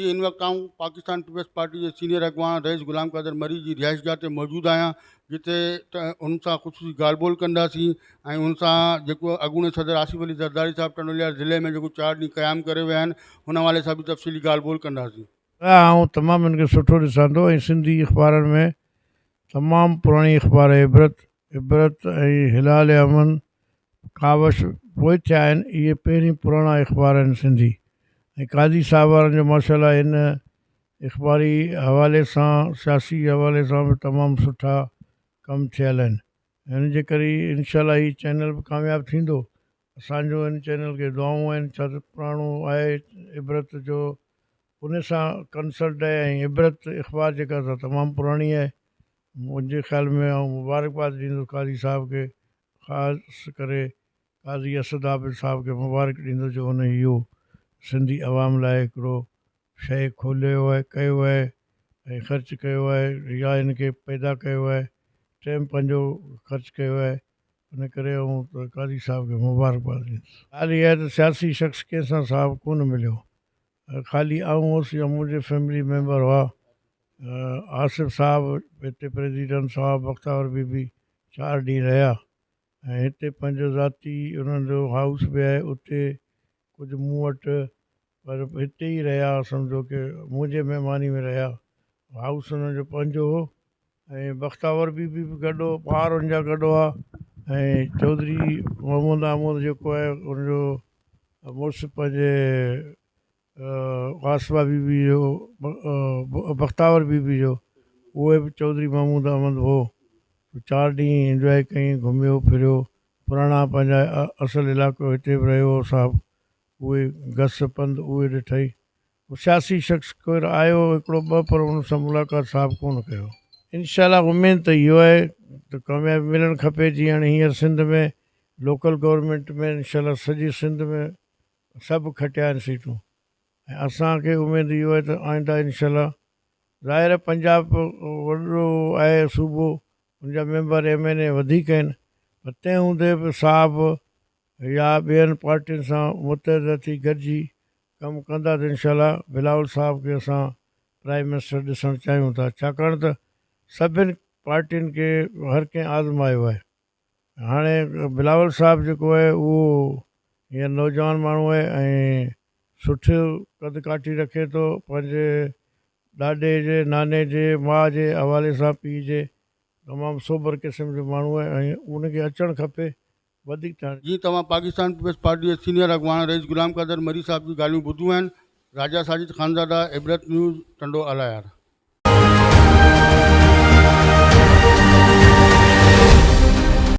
جي هن وقت آئون پاڪستان پيپلز پارٽي جي سينيئر اڳواڻ رئيس غلام قادر مري جي رهائشگاهه تي موجود آهيان جتي ان سان خصوصي ڳالهه ٻولهه ڪنداسين ۽ ان سان جيڪو اڳوڻي صدر آصف علي زرداري صاحب ٽنڊوليار ضلعي ۾ جيڪو چار ڏينهن قيام ڪري ويا آهن ان حوالي سان به تفصيلي ڳالهه ٻولهه ڪنداسين. آئون تمام ان کي سٺو ڏسان ٿو ۽ سنڌي اخبارن ۾ تمام پراڻي اخبار عبرت عبرت ۽ هلال امن ڪاوش پوء ٿيا آهن اهي پهرين پراڻا اخبار آهن سنڌي ۽ قاضي صاحب وارن جو ماشاء الله هن اخباري حوالي سان سياسي حوالي سان به تمام سٺا ڪم ٿيل آهن هن جي ڪري انشاء الله هي چينل به ڪامياب ٿيندو اسان جو هن چينل کي دعائون آهن ڇا ته پراڻو آهي عبرت جو ان سان ڪنسلٽ آهي ۽ عبرت اخبار جيڪا سا تمام پراڻي آهي منهنجي خيال ۾ آئون مبارڪباد ڏيندس قاضي صاحب کي خاص ڪري قاضي اسد عابد صاحب کي مبارڪ ڏيندس جو هن اهو سنڌي عوام لاء هڪڙو شيء کوليو آهي ڪيو آهي ۽ خرچ ڪيو آهي يا هن کي پيدا ڪيو آهي ٽيم پنهنجو خرچ ڪيو آهي ان ڪري آئون قاضي صاحب کي مبارڪباد ڏيندس. ڳالهه اها آهي ته سياسي شخص ڪنهن سان صاحب ڪونه مليو خالي آئون هوس يا منهنجي فيملي ميمبر هئا آصف صاحب هتي پريزيڊنٽ صاحب بختاور بي بي چار ڏينهن رهيا ۽ هتي پنهنجو ذاتي انهن جو هائوس به آهي اتي ڪجهه مون وٽ پر هتي ئي رهيا سمجهو ڪي منهنجي مهماني ۾ رهيا هائوس انهن جو پنهنجو هو ۽ بختاور بي بي به گڏ هو ٻار ان جا گڏ هئا ۽ چوڌري محمد احمد جيڪو آهي ان جو مڙس پنهنجي آصفه بي بي جو بختاور بي بي جو اهي به چوڌري محمود احمد هو چار ڏينهن انجواء ڪيائين گهميو ڦريو پراڻا پنهنجا اصل علائقو هتي به رهيو هو صاحب اهي گس پنڌ اهي ڏٺائين سياسي شخص ڪير آيو هڪڙو ٻه پر ان سان ملاقات صاحب ڪونه ڪيو. انشاء الله اميد ته اهو آهي ته ڪاميابي ملڻ کپي جيئن هاڻي هينئر سنڌ ۾ لوڪل گورنمينٽ ۾ انشاء الله سڄي سنڌ ۾ سڀ کٽيا آهن سيٽون ۽ اسان کي اميد اهو آهي ته آئنده انشاء الله ظاهر آهي پنجاب وڏو آهي صوبو ان جا ميمبر ايم اين اي وڌيڪ آهن پر تنهن هوندي به صاحب يا ٻين پارٽين سان متحد ٿي گڏجي ڪم ڪندا ته انشاء الله بلاول صاحب کي اسان پرائم منسٽر ڏسڻ چاهيون ٿا ڇاڪاڻ ته سڀن پارٽين کي هر ڪنهن آزمايو آهي هاڻي بلاول صاحب جيڪو آهي اهو هينئر نوجوان ماڻهو آهي ۽ سٺي قد ڪاٺي رکي ٿو پنهنجي ڏاڏي جي ناني جي ماء جي حوالي سان پيء جي تمام سوبر قسم جو ماڻهو آهي ۽ ان کي اچڻ کپي وڌيڪ ته هاڻي. جيئن توهان پاڪستان پيپلز پارٽي جي سينيئر اڳواڻ رئيس غلام قادر مري صاحب جون ڳالهيون ٻڌيون آهن. راجا ساجد خانزاده، عبرت نيوز، ٽنڊو الهيار.